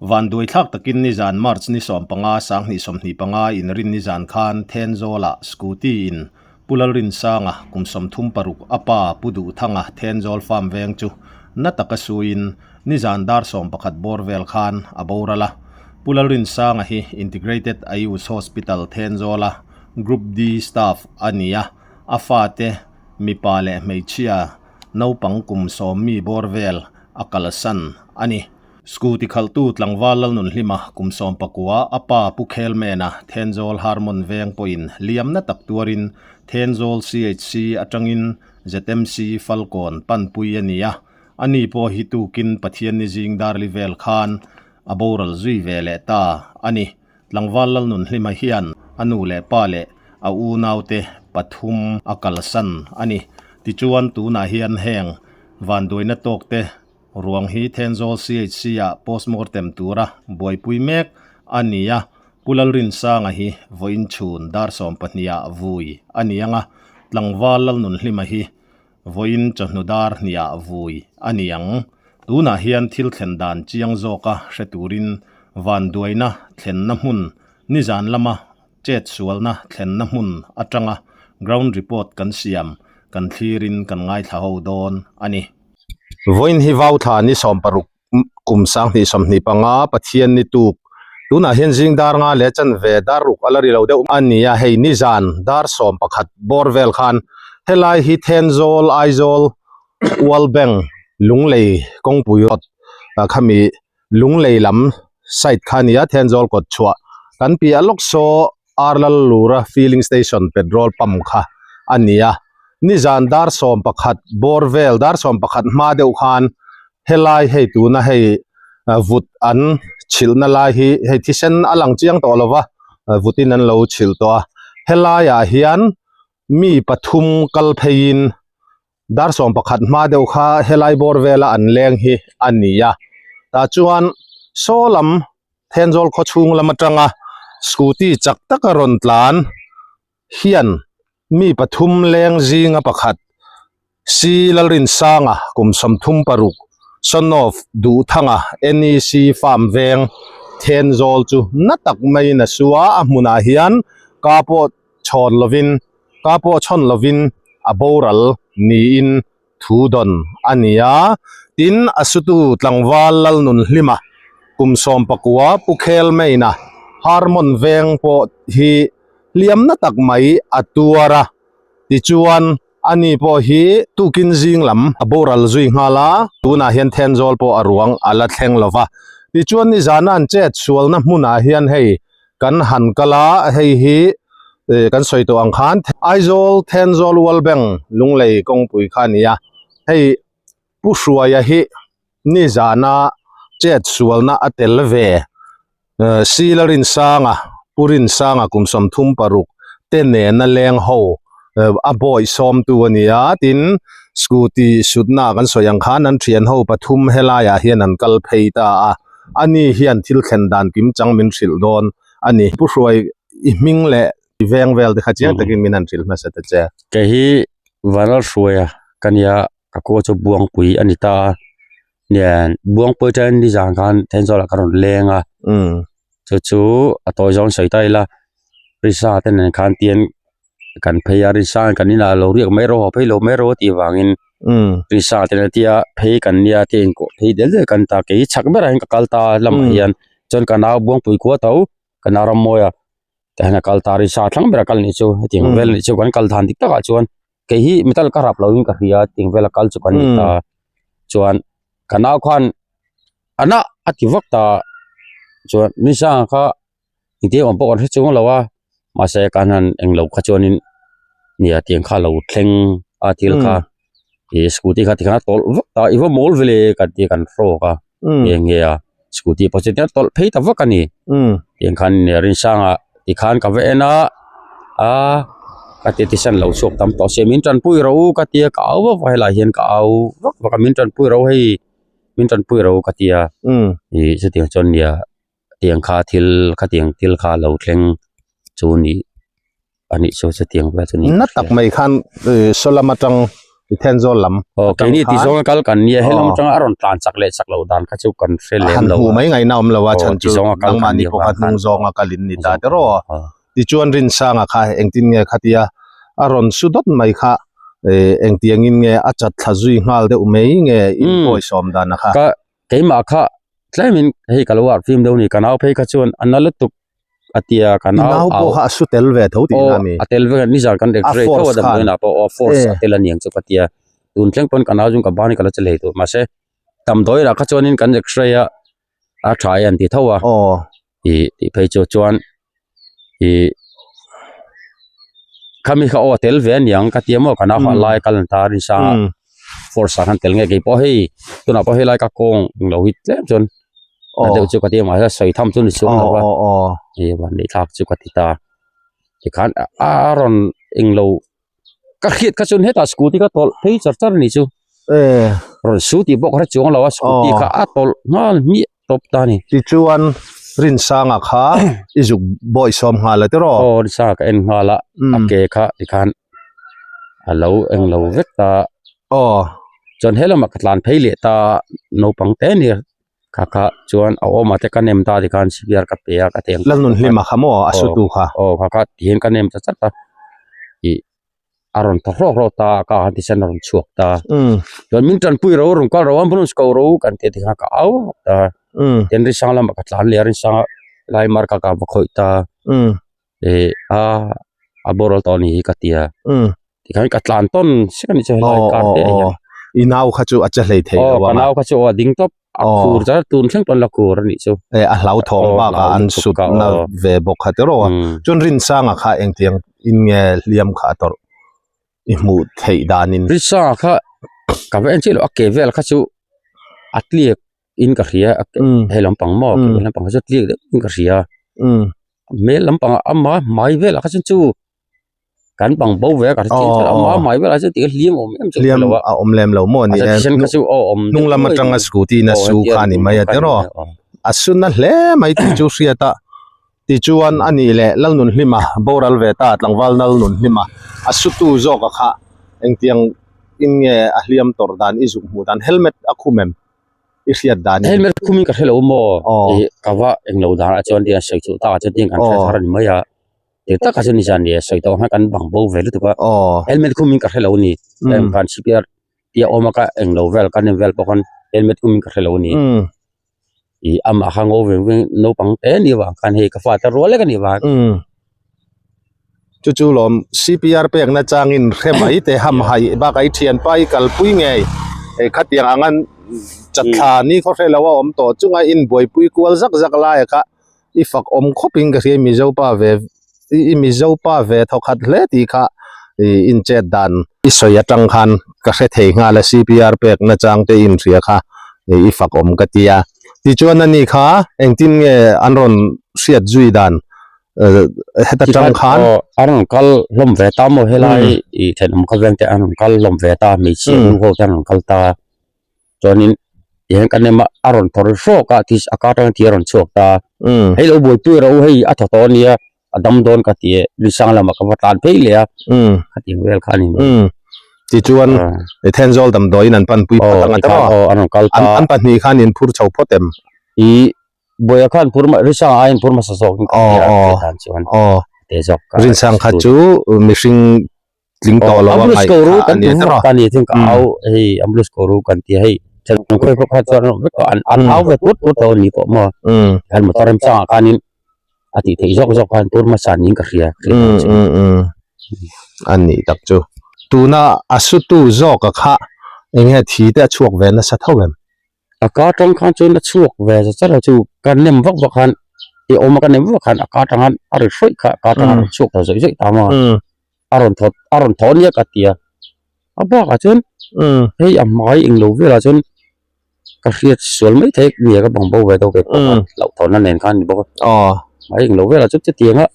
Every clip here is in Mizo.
Vanduaithlak takin nizan March ni 15 2025 inrin nizan khan Thenzawlah Scooty in Pu Lalrinsanga kum 36 a pa Pu Duhthanga Thenzawl Farm veng chu na taka suiin nizan dar 11 bawr vel khan a boral a. Pu Lalrinsanga hi Integrated Ayush Hospital Thenzawla Group D staff a ni a, a fate mipa leh hmeichhia naupang kum 10 mi bawr vel a kalsan a ni. Scooty khalhtu tlangval Lalnunhlima kum 19 a pa Pu Khelmena Thenzawl Harmon veng pawhin liamna tak tuarin Thenzawl CHC atangin ZMC Falkawn panpui a ni a, ani pawh hi tukin Pathianni zing darli vel khan a boral zui ve leh ta a ni. Tlangval Lalnunhlima hian a nu leh pa leh a unaute pathum a kalsan a ni. Tichuan tunah hian heng vanduaina tawkte Ruang hi Thenzawl CHC-ah postmortem tura buaipui mek a ni a, Pu Lalrinsanga hi vawiin chhun dar 12-ah vui a ni ang a, tlangval Lalnunhlima hi vawiin chawhnu dar 2-ah vui a ni ang. Tunah hian thil thlen dan chiang zawka hre turin vanduaina thlenna hmun nizan lama chetsualna thlenna hmun atanga ground report kan siam kan thlirin kan ngaithla ho dawn a ni. Vawiin hi Vauthla ni 16 kum 2025 Pathian ni tuk tunah hian zing dar nga leh chanve dar ruk a la ri lo deuh a ni a, hei nizan dar 11 bawr vel khan helai hi Thenzawl Aizawl World Bank Lunglei kawngpui road khami Lunglei lam side kha a ni a, Thenzawl kawt chhuah kan piah lawk saw Arlallura filling station petrol pump kha a ni a, nizan dar 11 bawr vel dar 11 hma deuh khan helai hei tuna hei vut an chhilhna lai hi hei thisen a lang chiang tawh lo va vutin an lo chhilh tawh a, helaiah hian mi pathum kal pheiin dar 11 hma deuh kha helai bawr vela an leng hi a ni a, tah chuan saw lam Thenzawl khaw chhung lam atanga scooty chak taka rawn tlan hian mi pathum leng zinga pakhat C Lalrinsanga kum 36 son of Duhthanga NEC farm veng Thenzawl chu na tak maiin a su a, a hmunah hian ka pawh chhawn lovin ka pawh chhawn lovin a boral niin thu dawn a ni a, tin a sutu tlangval Lalnunhlima kum 19 Pu Khelmeina Harmon veng pawh hi hliamna tak mai a tuar a, tichuan ani pawh hi tukin zing lam a boral zui nghal a, tunah hian Thenzawl pawh a ruang a la thleng lo va, tichuan nizana an chet sualna hmunah hian hei kan han kal a, hei hi kan sawi tawh ang khan Aizawl Thenzawl World Bank Lunglei kawngpui kha a ni a, hei Pu Hruaia hi nizana chet sualna a tel ve Sila Rinsanga Pu Rinsanga kum 36 te nena leng ho a bawi sawmtu a ni a, tin scooty sutna kan sawi ang khan an thian ho pathum helaiah hian an kal phei ta a. Ani hian thil thlen dan kim chang min hrilh dawn a ni. Pu Hruai i hming leh i veng vel te kha chiang takin min han hrilh hmasa ta che. Kei hi Vanlal Hruaia ka nia, ka khua chu Buangpui a ni ta a. Nian Buangpui atangin nizan khan Thenzawl ah ka rawn leng a, chu chu a tawi zawng sawi ta ila Risa te nen khan tian kan phei a Rinsa kan inah lo riak mai rawh haw phei lo mai rawh tih vangin Rinsa te tia phei kan nia te in kawh phei del del kan ta kei chak berah hian ka kal ta lamah hian chuan ka nau Buangpui khua tho ka nau Rammawi a tah hian a kal ta Rinsa thlang berah kal nih chu hetiang vel nih chu kan kal dan dik takah chuan kei hi metal ka rap loin ka hria tiang vela kal chu kan ni ta chuan ka nau khan a nah a ti vak ta chuan Rinsa kha engtin awm pawh kan hre chung lo a mahse kan han englo kha chuanin nia tiang kha lo thleng a thil kha ih scooty kha tikhan a tawlh vak ta i va mawl vele kan ti kan hrawk a eng nge a scooty pawh chu tiang tawlh phei ta vak a ni tiang khan nia Rinsanga tikhan ka va en a a ka ti tisan lo chhuak tam tawh se min tanpui rawh u ka tia ka au vak vak a helaiah hian ka au vak vak a min tanpui rawh u hei min tanpui rawh u ka tia ih chutiang chuan nia. Tiang kha thil khatiang thil kha lo thleng chu ni a nih chu chutiang vel chu ni Na tak mai khan saw lam atang. I Thenzawl lam Aw atang keini khan tizawnga kal kan nia he lam aw atanga a rawn tlan chak leh chak loh dan kha chu kan hre lem han lo hmuh a mai ngaihna awm lo a aw chhan chu tizawnga kal kan nangmahni nih pawh kha avang khan hnung zawnga kal in ni ta hnung te rawh aw tichuan Rinsanga kha engtin nge khatia a rawn su dawt mai kha eh engtiangin nge a chat thla zui nghal deuh mai nge in umm pawisawm dan a kha. Ka keimah kha tlemin hei ka lo harh fim deuh a ni ka nau phei kha chuan a na lutuk a tia ka I nau nau au pawh kha a su tel ve tho tih aw na mi? a tel vek a nizan kan A x-ray tho a force khan damdawiin ah pawh aw force e a tel a niang chu ka tia tun thleng pawn ka nau chu ka ban hi ka la che hlei tawh mahse damdawiin ah kha chuanin kan x-ray a a tha e an ti tho a aw ih tih phei chu chuan ih khami kha aw a tel ve a niang ka tia maw ka nau kha a lai kal an ta a rinsa a force ah khan tel nge keipawh hei tunah pawh helai ka kawng englo hi tlem chuan a deuh chu ka ti a mahse sawi tham chu ni chuang lo va ih van neih thlak chu ka ti ta tikhan a rawn englo ka hriat kha chuan hetah scooty ka tawlh phei char char a ni chu rawn su tih pawh ka hre chuang lo a scooty kha a tawlh nghal hmiah tawp ta a ni. Tichuan Rinsanga kha i zuk bawisawm nghal a tiraw? Aw Rinsanga ka en nghal a, a ke kha tikhan a lo eng lo vek ta. Aw. Chuan he lamah ka tlan phei leh ta naupang te nia kha kha chuan a awmah te ka nem ta tikhan CPR ka pe a ka teng. Lalnunhlima kha maw a sutu kha? Aw kha kha tihian ka nem ta chat a ih. a rawn thaw hrawk hrawk ta a ka han ti sen a rawn chhuak ta chuan min tanpui ro rawn kal ro ambulance ko ro kan tih tikhan ka au vak ta tin Rinsang lamah ka tlan leh a Rinsanga lai mar ka ka va khawih ta ih a a boral tawh a ni hi ka ti a tikhan ka tlan tawn sek a ni chu helai car te ah hian i nau kha chu a che hlei thei lo a ka nau kha chu aw a ding tawp a khur zar tun thleng pawn la khur a nih chu e a hlau thawng bak a an sut na ve bawk kha tiraw a chuan Rinsanga kha engtiang in nge hliam kha a tawrh i hmuh theih danin Rinsanga kha ka va en chiah lo a ke vel kha chu a tliak in ka hria a hei lampang maw ke vel lampang kha chu a tliak deuh in ka hria hmel lampang ah ama hmai velah kha chuan chu kan bang bo ve a ka hre chiang chiah lo a hmai velah chuan tih hliam a awm em chu hliam a awm lem lo maw ni e thisen kha chu aw awm hnung lam atanga scooty na su kha ni mai a tiraw a su na hle mai tih chu hriat a tichuan a nih leh Lalnunhlima boral ve ta tlangval Lalnunhlima a su tu zawk a kha engtiang in nge a hliam tawrh dan i zuk hmuh dan helmet a khum em i hriat dan in helmet khum in ka hre lo maw ka va englo dan ah chuan tiang sawi chuh tak ah chuan tiang kan hre thar a ni mai a. Tir tak ah chuan nizan ni a sawi tawh ang khan kan bang bo ve lutuk a helmet khum in ka hre lo a ni time khan CPR tia awm a ka eng lo vel ka nem vel pawh khan helmet khum in ka hre lo a ni ih amah kha ngo veng veng naupang te a nih avang khan hei ka fate rual lek a nih avang chu chu lawm CPR pek na changin hre mai te ham hai bakah i thianpa i kalpui ngei khatiang ang an chatthla ni khaw hre lo a awm tawh chunga in buaipui kual zak zak lai a kha. I fak awm khawp in ka hria i Mizo pa ve i Mizo pa ve thaw khat hle tih kha i inchet dan i sawi atang khan ka hre thei nghal a CPR pek na chang te i inhria kha i fak awm ka ti a tichuan ani kha engtin nge an rawn hriat zui dan heta tang khan aw an rawn kal hlawm ve ta maw helai i thenawm khawveng te an rawn kal hlawm ve ta hmeichhia nu ho te an rawn kal ta. Chuanin tihian kan em a a rawn thaw ri hrawk a this a kar atangin thi a rawn chhuak ta hei lo buaipui rawh u hei a thaw tawh ania a dam dawn ka ti e Lisang lamah ka va tlan phei leh a khatiang vel kha a ni mai. Tichuan Thenzawl damdawiin an panpui phawt ang a tiraw? Aw an rawn kal ta. An pahnih khan in phur chho phawt em? Ih Buaia khan phur Risang aiin phur hmasa zawk in ka hria a tih dan chuan te zawk ka. Rinsang kha chu mihring tling tawh lo a ngaih kha a ni tawh a ni thing ka au hei ambulance ko ru kan ti hei khoi khoi kha chuan vek an an au ve tut tut tawh ni pawh maw khan motor rem changah khanin a tih theih zawk zawk khan tur hmasa niin ka hria a nih tak chu tuna a sutu zawk a kha eng nge thi te a chhuak ve nasa tho em A ka atang khan chuan a chhuak ve za char a chu ka nem vak vak khan i awm a ka nem vak khan a ka atang khan a ri hrawih kha a ka atang a rawn chhuak ta zawih zawih ta maw a rawn thaw a rawn thaw nia ka ti a a bakah chuan hei a hmai englo velah chuan ka hriat sual mai thei nge ka bang bo ve deuh ve pawh a hlauhthawnna nen khan a ni bawk a hmai englo velah chuan chutiang a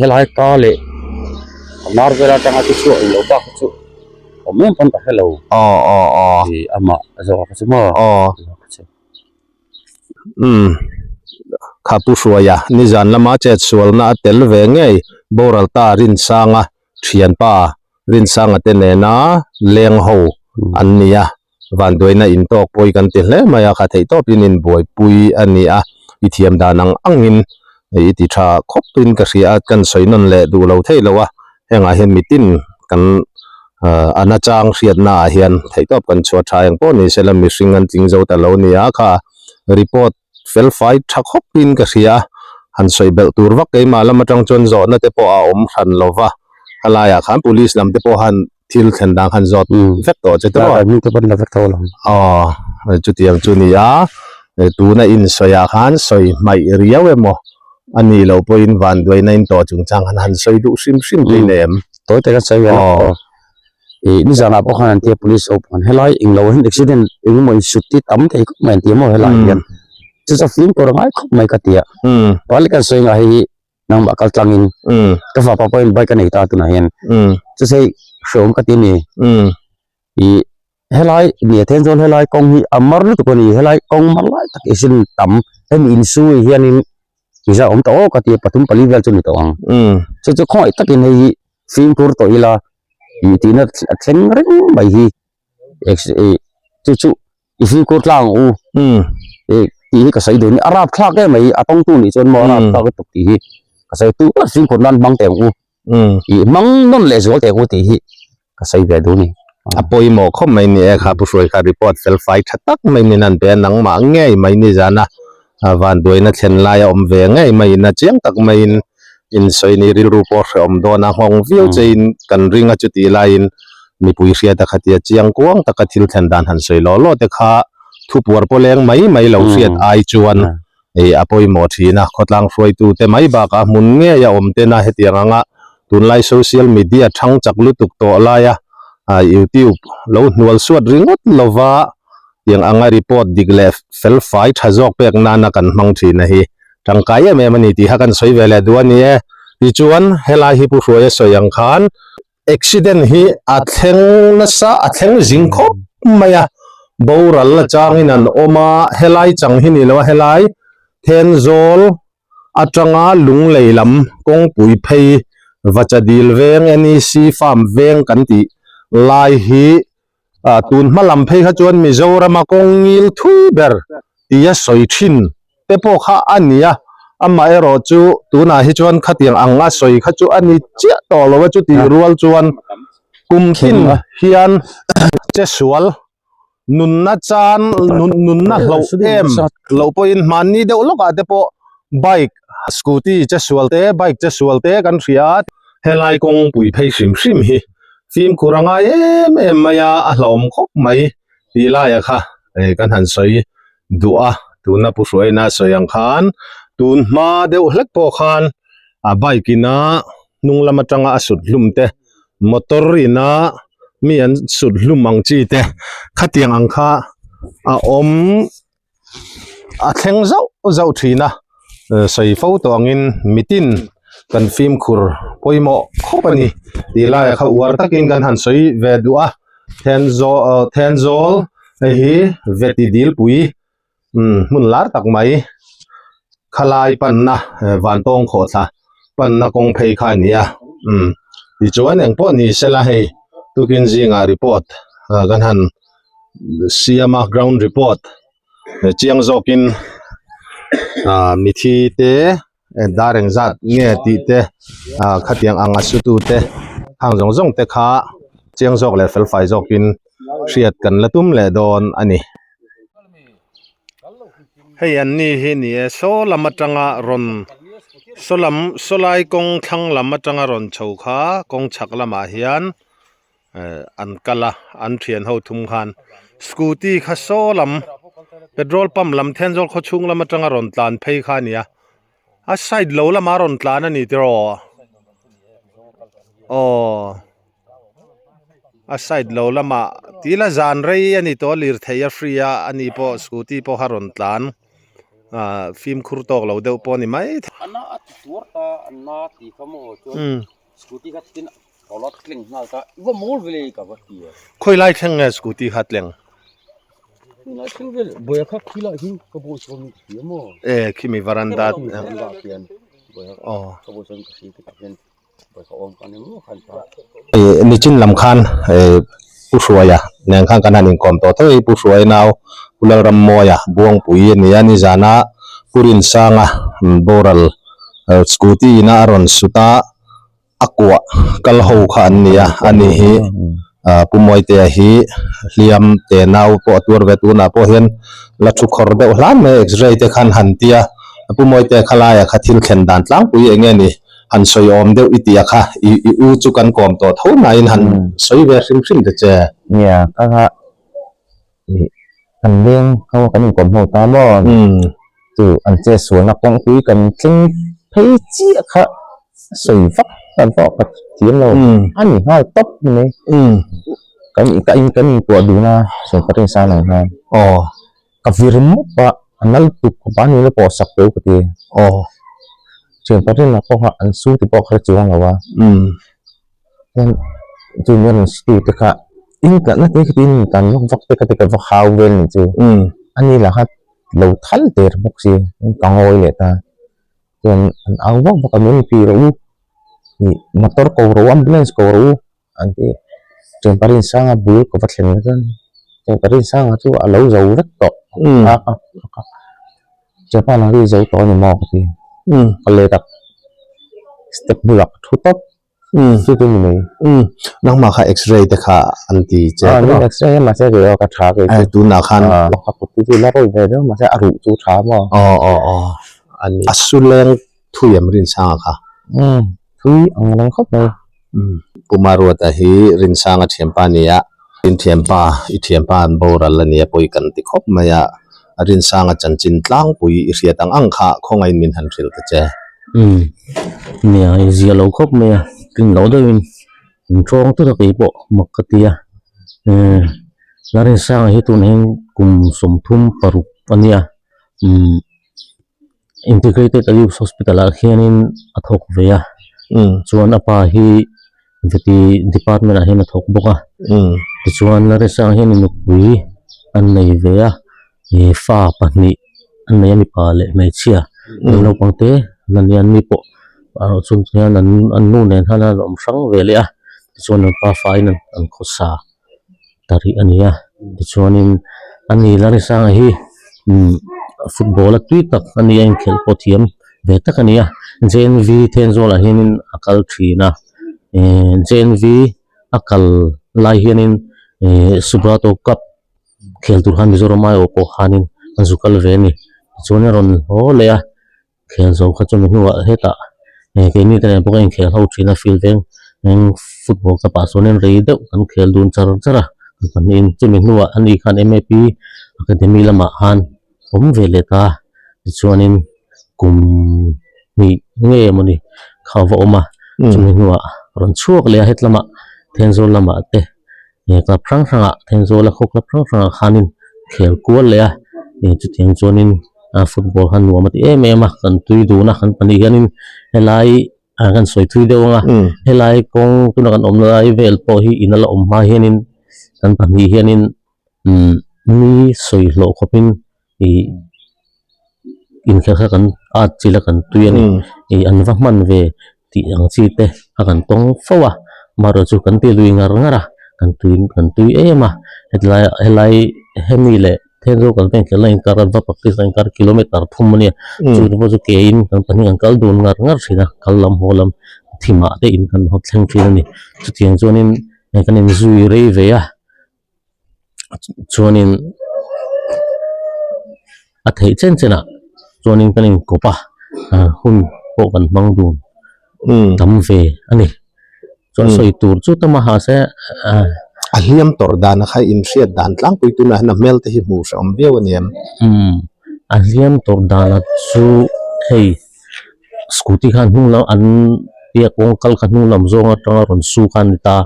helai ka leh a mar vel atanga te chhuak englo bak kha chu awm em pawn ka hre lo aw aw aw ih amah zawk kha chu maw aw umm kha pu hruaia nizan lama chet sualna a tel ve ngei boral ta Rinsanga thianpa. Rinsanga te nena leng ho an ni a, vanduaina in tawk pawi kan ti hle mai a, kha theih tawpin in buaipui a ni a, i thiam dan ang angin i ti tha khawpin ka hria a, kan sawi nawn leh duh lo thei lo a, hengah hian mitin kan a nachang hriatna ah hian theih tawp kan chhuah tha eng pawh ni sela mihring an tling zo ta lo ni a, kha report fel fai tha khawpin ka hria a, han sawi belh tur vak keimah lam atang chuan zawhna te pawh a awm hran lo va, helaiah khan police lam te pawh han thil thlen dan khan zawt vek tawh che tawh a. Aw chutiang chu ni a, tuna insawiah khan sawi hmaih riau emaw a nih loh pawhin vanduaina in tawh chungchang khan han sawi duh hrim hrim te in em? Tawi tak a sawi ve lo. Ih nizanah pawh khan an tia police ho pawh helai englo hian accident engemaw insut hi tam thei khawp mai an ti maw helai hian chu chu fimkhur a ngai khawp mai ka ti a pali kan sawi nga hei hi nangmah kal tlangin ka fapa pawhin bike a nei ta tunah hian chu sei hreawm ka ti a ni ih helai nia Thenzawl helai kawng hi a mar lutuk a ni helai kawng mar lai tak accident tam hemi insui hianin inzah awm tawh aw ka ti a pathum pali vel chu ni tawh ang chu chu khawngaih takin hei hi fimkhur tawh ila ih tihna a thleng reng mai hi ih chu chu i fimkhur tlang ang u ih tih hi ka sawi duh a ni a rapthlak em mai a tawngtu nih chuan maw a rapthlak lutuk tih hi ka sawi tu ber fimkhur nan hmang teh ang u ih hmang nawn leh zual teh ang u tih hi ka sawi ve duh a ni. A pawimawh khawp mai ni e kha Pu Hruai kha report fel fai tha tak mai ni nan pe a nangmah ngei mai ni zana vanduaina thlen lai a awm ve ngei mai in a chiang tak maiin insawi ni rilru pawh hrehawm dawn a nghawng viau chein kan ring a chutih laiin mipui hriat a khatia chiang kuang taka thil thlen dan han sawi lawh lawh te kha thupuar pawh leng mai mai lo hriat ai chuan ih a pawimawh thin a khawtlang hruaitu te mai bakah hmun ngei a awm ten a hetiang anga tunlai social media thang chak lutuk tawh laia ah youtube lo hnual suat ringawt lova tiang anga report dik leh fel fai tha zawk pek nana kan hmang thin a hi tangkai em em a ni tih kha kan sawi ve leh duh a ni e. Tichuan helai hi Pu Hruaia sawi ang khan accident hi a thleng nasa a thleng zing khawp mai a, boral a changin an awm a, helai chang hi ni lo a helai Thenzawl atanga Lunglei lam kawngpui phei Vachadil veng NEC farm veng kan tih lai hi Ah tun hma lam phei kha chuan Mizorama kawng ngil thui ber tia sawi thin te pawh kha a ni a, amaherawh chu tunah hi chuan khatiang ang a sawi kha chu a ni chiah tawh lo a, chutih rual chuan kum tin hian che sual nunna chan nunna hloh em loh pawhin hmanni deuh lawkah te pawh bike scooty che sual te bike che sual te kan hria a, helai kawngpui phei hrim hrim hi Fimkhur a ngai em em mai a, a hlauhawm khawp mai tih laia kha kan han sawi duh a, tuna Pu Hruaina a sawi ang khan tun hma deuh hlek pawh khan a bike ina hnung lam atanga a sut hlum te motor ina mi an sut hlum ang chi te khatiang ang kha a awm a thleng zauh zauh thin a sawi fo tawh angin mitin kan fimkhur pawimawh khawp a ni tih laiah kha uar takin kan han sawi ve duh a Thenzawl Thenzawl hei hi veti dilpui umm hmun lar tak mai khalai panna vantawng khawhthla panna kawng phei kha a ni a umm tichuan engpawh ni sela hei tukin zingah report kan han siama ground report chiang zawkin ah mithi te dar engzat nge tih te ah khatiang ang a sutu te khang zawng zawng te kha chiang zawk leh fel fai zawkin hriat kan la tum leh dawn a ni. Hei an ni hi ni e saw lam atanga rawn saw lam saw lai kawng thlang lam atanga rawn chho kha kawng chhak lamah hian eh an kal a an thian ho thum khan scooty kha saw lam petrol pump lam Thenzawl khaw chhung lam atanga rawn tlan phei kha a ni a a side lo lamah a rawn tlan a ni tiraw aw a side lo lamah tila zan rei a ni tawh a lirthei a free a ani pawh scooty pawh kha a rawn tlan ah fimkhur tawk lo deuh pawh a ni mai Khawi lai thleng nge scooty kha tleng? E khimi varanda aw. Nichin lam khan Pu Hruaia nen khan kan han inkawm tawh tho i Pu Hruaia nau Pu Lalrammawia Buangpui a ni a, nizana Pu Rinsanga boral scooty ina a rawn sut a, a kuah kal ho kha an ni a, ani hi Pu Mawitea hi hliam te nau pawh a tuar ve tunah pawh hian la thu khawr deuh hlan mai a, x-ray te khan han ti a, Pu Mawitea kha laiah kha thil thlen dan tlangpui eng nge ni han sawi awm deuh i tih a kha i i u chu kan kawm tawh tho nain han sawi ve hrim hrim ta che. Nia, ka kha ih kan leng ho kan inkawm ho ta maw? Chu an che sualna kawngpui kan thleng phei chiah kha sawi vak kan pawh ka thiam lo a ni nghal tawp mai. Kan ka in kan inkuah dun a sawrkar insan ang hian. Aw. Ka vir mawp a, a nal tuk khawp a, nula pawh sak teuh ka ti. Aw. Thian parin ah pawh kha an su ti pawh ka hre chuang lo a. Chuan chu mi rawn su te kha in tlatna te khi tin tan vak vak te kha te ka va hau vel ni chu. Ani lah kha lo thal der bawk si, ka ngawi leh ta. Chuan an au vak vak a, min rawn ti rawh u, ih motor ko rawh u, ambulance ko rawh u. An ti Chengparin sanga bul ka va thlen chuan Chengparin sanga chu a lo zo vek tawh a a a Chengpa lang hi zo tawh a ni maw ka ti ka let a step bulah ka thu tawp chu chu ni mai nangmah kha x-ray te kha an ti che a ni x-ray a mahse kei erawh ka tha kei chu tunah khan ka kut chu la rawi ve deuh mahse a ruh chu tha maw aw aw aw a suleng thui em Rinsanga kha? Umm, thui ang reng khawp mai. Umm, Pu Maruata hi Rinsanga thianpa a ni a, in thianpa, i thianpa an boral a nia pawi kan ti khawp mai a, Rinsanga chanchin tlangpui i hriat ang ang kha khawngaiin min han hrilh ta che. Umm, nia i zia lo khawp mai a, tlin lo deuhin in tawng tut a kei pawh mak ka ti a, umm, la Rinsanga hi tunah hian kum 36 a nia, umm. Integrated Ayush Hospital ah hianin a thawk ve a chuan a pa hi veti department ah hian a thawk bawk a tichuan Larisang hian nupui an nei ve a ih fa pahnih an nei a mipa leh hmeichhia naupang te an ni a an ni pawh chung hian an nu nen hian an awm hrang ve leh a tichuan an pa faiin an khawsa. ta rih a ni a tichuanin ani Larisanga hi umm football a tui tak a ni a inkhelh pawh thiam ve tak a ni a J N V Thenzawl ah hianin a kal thin a ehh J N V a kal lai hianin ehh Subrato cup khel tur khan Mizoram aiawh pawh khanin a zu kal ve a ni tichuan a rawn haw leh a. Khel zo kha chumi hnuah hetah eh keini te nen pawh ka inkhel ho thin a field veng eng football cup ah chuanin rei deuh kan khel dun char char a kan pahnihin chumi hnuah ani khan M A P academy lamah khan awm ve leh ta tichuanin kum hnih nge mawni kha va awm a chumi hnuah rawn chhuak leh a hetlamah Thenzawl lamah te eh club hrang hrangah Thenzawl a khaw club hrang hrangah khanin khel kual leh a ih chutiang chuanin a football kha nuam a ti em em a kan tui dun a kan pahnih hianin helai ah kan sawi thui deuh ang a helai kawng tuna kan awmna lai vel pawh hi in a la awm hma hianin kan pahnih hianin umm mi sawi hlawh khawpin ih inkhelh kha kan at chilh a kan tui a ni ih an va hman ve tih ang chi te a kan tawng fo a amaherawh chu kan ti lui ngar ngar a kan tui kan tui em a hetlai helai hemi leh Thenzawl kan veng khelh na inkar a va practice na inkar kilometer thum a nia chu te pawh chu ke in kan pahnih kan kal dun ngar ngar thin a kal lam haw lam thimah te in kan haw thleng thin a ni chutiang chuanin hei kan inzui rei ve a chuanin a theih chen chen ah chuanin kan inkawp a hun pawh kan hmang dun tam ve a ni. Chuan sawi tur chu tam a ha se a. A hliam tawrh dan a kha inhriat dan tlangpui tunah hian a hmel te hi hmuh hrehawm viau a ni em? Umm a hliam tawrh dan a chu hei scooty khan hnung lam an tia kawng kal kha hnung lam zawng atanga rawn su kha a ni ta.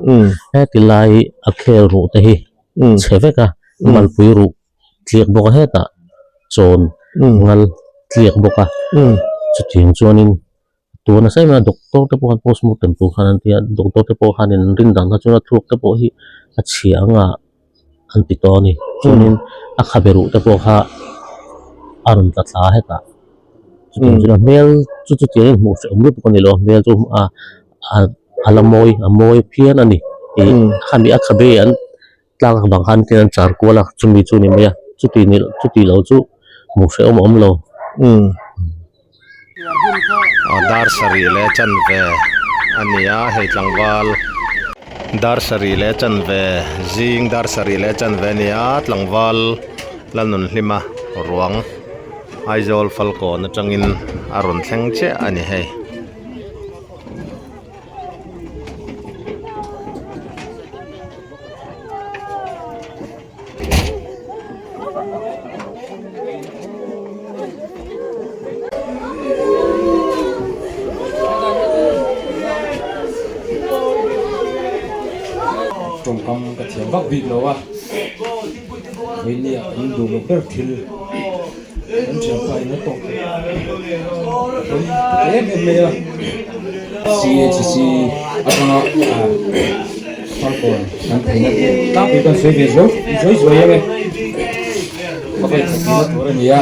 Heti lai a khel ruh te hi chhe vek a malpui ruh tliak bawk a hetah chawn ngal tliak bawk a chutiang chuanin. Tuna sawi mai a doctor te pawh khan postmortem tur khan an ti a doctor te pawh khanin an rin dan kha chuan a thluak te pawh hi a chhia anga an ti tawh a ni chuanin a khabe ruh te pawh kha a rawn tla thla a hetah chutiang chuan a hmel chu chutiangin hmuh hrehawm lutuk a ni lo a hmel chu a. a la mawi a mawi phian a ni ih khami a khabe an tlang bang khan tin an char kual a chumi chu a ni mai a chuti ni chuti lo chu hmuh hrehawm a awm lo. Dar sarih leh chanve a ni a hei tlangval dar sarih leh chanve zing dar sarih leh chanve a ni a tlangval Lalnunhlima ruang Aizawl Falkawn atangin a rawn thleng chiah a ni hei. Tawngkam ka thiam vak bik lo a, vawinia kan duh loh ber thil kan thianpa in a tawk pawi ka ti em em mai a, CHC atanga Falkawn kan theihna tlangpui kan sawi ve zuai zuai zuai ang e, ka vawi khat tihna tur a ni a,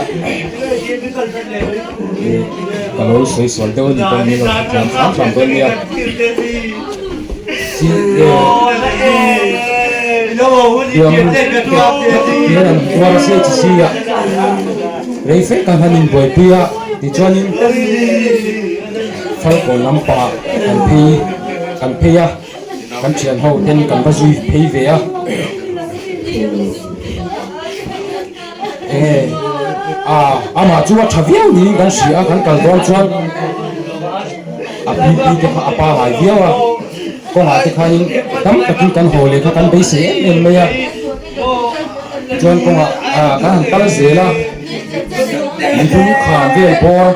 ih ka lo sawi sual deuh a ni pawh min lo hrethiam hram hram dawn nia. Hian an tuar a CHC ah rei fe kan han inbuaipui a tichuanin Falkawn lampangah kan phei kan phei a. Kan thian ho ten kan va zui phei ve a, enge a amah chu a tha viau niin kan hria a, kan kal dawn chuan a BP te kha a pangai viau a, kawngah te khanin tam takin kan haw leh kha kan beisei em em mai a, chuan kawngah kan han kal zel a, mihring khan vel bawr.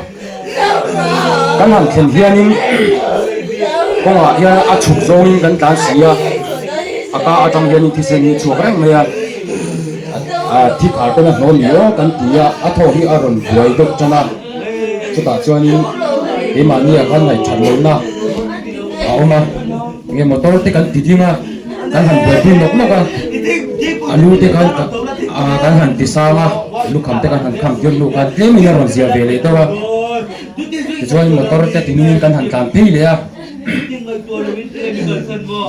Kan han thlen hianin kawngah hian a chhuk zawngin kan tlan si a, a ka atang hianin thisen hi a chhuak reng mai a, thi khar ten a hnawm ni aw kan ti a, a thaw hi a rawn buai deuh tan a, chutah chuanin keimahni ah khan ngaihṭhat lohna a awm a, enge motor te kan ti ding a, kan han buaipui nawk nawk a, a lu te khan kan han ti sang a, lukham te kan han kham tir hnu khan tlemin a rawn zia ve leh deuh a, tichuan motor te ti nungin kan han tlan phei leh a,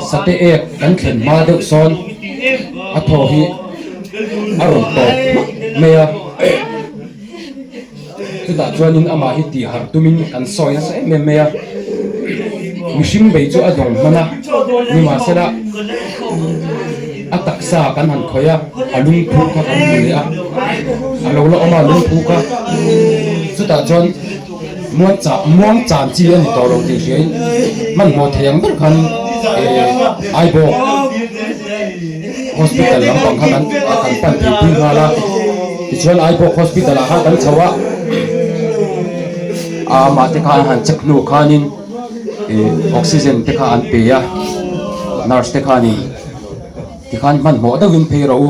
sate ek kan thlen hma deuh sawn a thaw hi a rawn tawp hmak mai a, chutah chuanin amah hi tih harh tumin kan sawi nasa em em mai a, mihring bei chu a dawng hman a, nimahsela a taksa kan han khawih a, a lungphu kha kan hmu leh a, a lo la awm a lungphu kha chutah chuan muang chah muang chan chi a ni tawh lo tih hriain hmanhmawh thei ang ber khan eh Aibawk hospital lampang kha kan kan pan thei pui nghal a tichuan Aibawk hospital ah khan kan chho a amah te kha an han check hnu khanin ih oxygen te kha an pe a nurse te khanin. Tikhan hmanhmawh deuhin phei rawh u,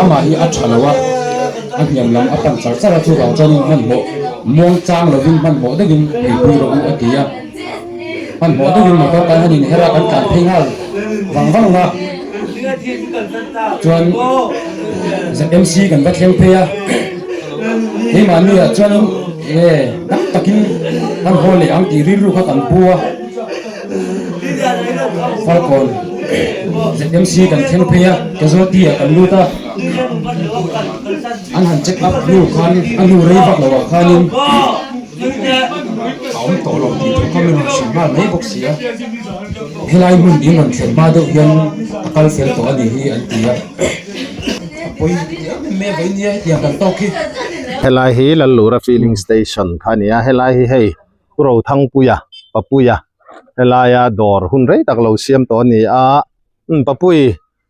amah hi a tha lo a, a hniam lam a pan char char a, chuvang chuanin hmanhmawh muang chang lovin hmanhmawh deuhin pheipui rawh u a ti a. Hmanhmawh deuhin motor kan han inher a, kan tlan phei nghal vang vang a, chuan ZMC kan va thleng phei a, keimahni ah chuanin e dam takin kan haw leh ang tih rilru kha kan pu a. Falkawn ZMC kan thleng phei a, casualty ah kan lut a, an han check up hnu khan a hnu rei vak loh ah khanin a awm tawh lo tih thu kha min rawn hrilh nghal mai bawk si a, helai hmun in rawn thlen hma deuh hian a kal fel tawh a nih hi an ti a, a pawi em em mai a vawiin nia hetiang kan tawk hi. Helai hi Lallura filling station kha a ni a, helai hi hei Pu Rothangpuia, Papuia helaia dawr hun rei tak lo siam tawh a ni a, umm Papui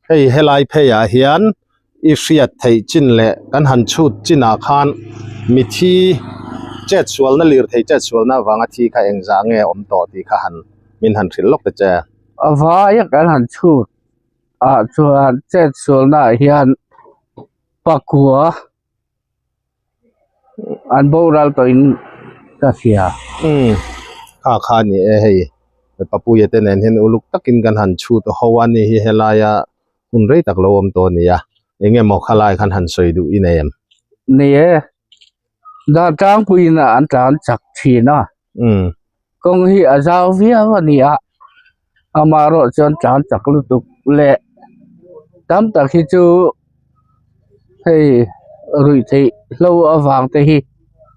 hei helai pheiah hian i hriat theih chin leh kan han chhut chinah khan mithi chet sualna lirthei chet sualna avanga thi kha engzah nge awm tawh tih kha han min han hrilh lawk ta che. A vaia kan han chhut ah chuan chet sualna ah hian pakua An boral tawh in ka hria. Umm kha kha a ni e hei Papuia te nen hian uluk takin kan han chhut ho a ni hi helaia hun rei tak lo awm tawh a ni a eng emaw khalai khan han sawi duh i nei em? Ni e, dan tlangpuiin an tlan chak thin a. Umm. Kawng hi a zau viau a ni a. Amaherawh chuan tlan chak lutuk leh tam tak hi chu hei ruih theih hlo avang te hi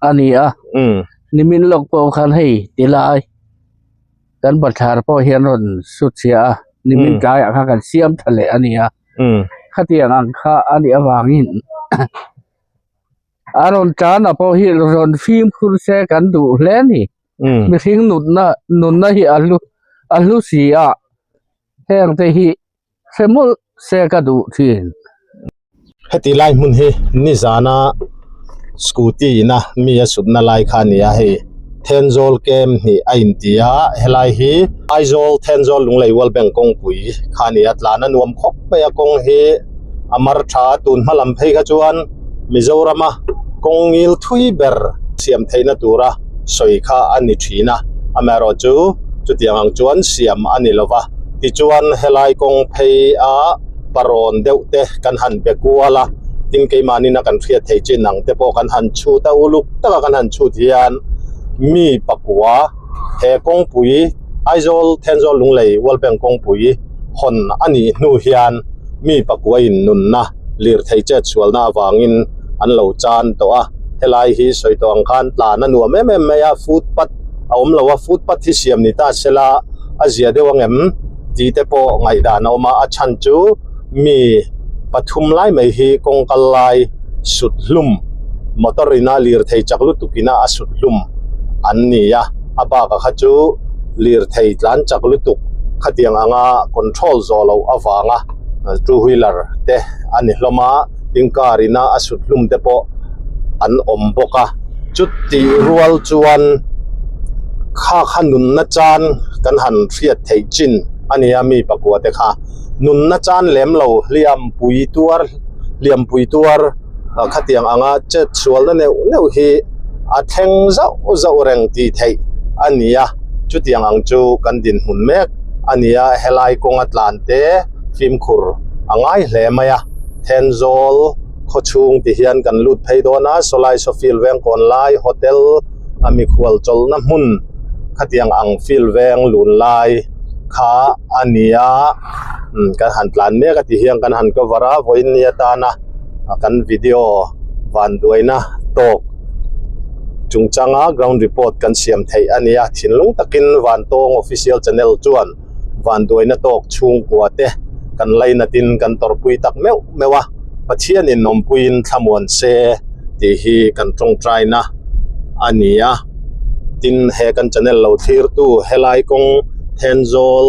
a ni a nimin lawk pawh khan hei ti lai kan bathlar pawh hian rawn su chhia a nimin tlaiah khan kan siam tha leh a ni a khatiang ang kha a nih avangin a rawn tan a pawh hi rawn fimkhur se kan duh hle a ni. Mihring nutna nunna hi a hlu a hlu si a heng te hi hre mawlh se ka duh thin. Heti lai hmun hi nizana scooty ina mi a sutna lai kha a ni a hei Thenzawl kem hnih a inti a helai hi Aizawl Thenzawl Lunglei World Bank kawngpui kha a ni a tlan a nuam khawp mai a kawng hi a mar tha a tun hma lam phei kha chuan Mizorama kawng ngil thui ber siam theihna tura sawi kha a ni thin a, amaherawh chu chutiang ang chuan siam a ni lova. Tichuan helai kawng phei a parawn deuh te kan han be kual a, tin keimahnin a kan hriat theih chin ang te pawh kan han chhut a, uluk taka kan han chhut hian mi pakua he kawngpui Aizawl Thenzawl Lunglei World Bank kawngpui hawn a nih hnu hian mi pakuain nunna lirthei chet sualna avangin an lo chan tawh a, helai hi sawi tawh ang khan tlan a nuam em em mai a, footpath a awm lo a, footpath hi siam ni ta sela a zia deuh ang em tih te pawh ngaihdan a awm a, a chhan chu mi pathum lai mai hi kawng kal lai sut hlum motor ina lirthei chak lutuk ina a sut hlum an ni a, a bakah kha chu lirthei tlan chak lutuk khatiang anga control zawh loh avanga. Two wheeler te a ni hlawm a tin car ina a sut hlum te pawh an awm bawk a chutih rual chuan kha kha nunna chan kan han hriat theih chin a ni a mi pakua te kha nunna chan lem lo hliam pui tuar hliam pui tuar khatiang anga chet sualna neuh neuh hi a thleng zauh zauh reng tih theih a ni a chutiang ang chu kan dinhmun mek a ni a helai kawnga tlan te fimkhur a ngai hle mai a Thenzawl khawchhung ti hian kan lut phei dawn a sawlai saw field veng kawn lai hotel a mikhual chawlhna hmun khatiang ang field veng lun lai kha a ni a kan han tlan mek a ti hian kan han cover a vawiin ni atana kan video vanduaina tawk chungchanga ground report kan siam theih a ni a thinlung takin Vantawng official channel chuan vanduaina tawk chhungkua te kan lainatin kan tawrhpui tak meuh meuh a Pathianin awmpuiin thlamuan se tih hi kan tawngtaina a ni a tin he kan channel lo thlirtu helai kawng Thenzawl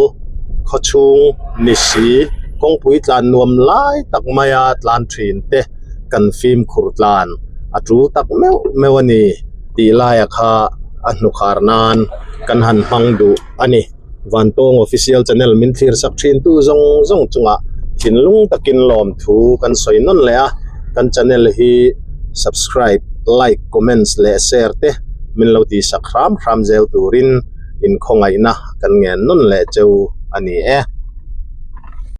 khawchhung ni si kawngpui tlan nuam lai tak maia tlan thin te kan fimkhur tlan a tul tak meuh meuh a ni tih laia kha a hnukhar nan kan han hmang duh a ni. Vantawng Official Channel min thlir sak thin tu zawng zawng chungah thinlung takin lawmthu kan sawi nawn leh a, kan channel hi subscribe, like, comments leh share te min lo tih sak hram hram zel turin inkhawngaihna kan ngen nawn leh cheu a ni e.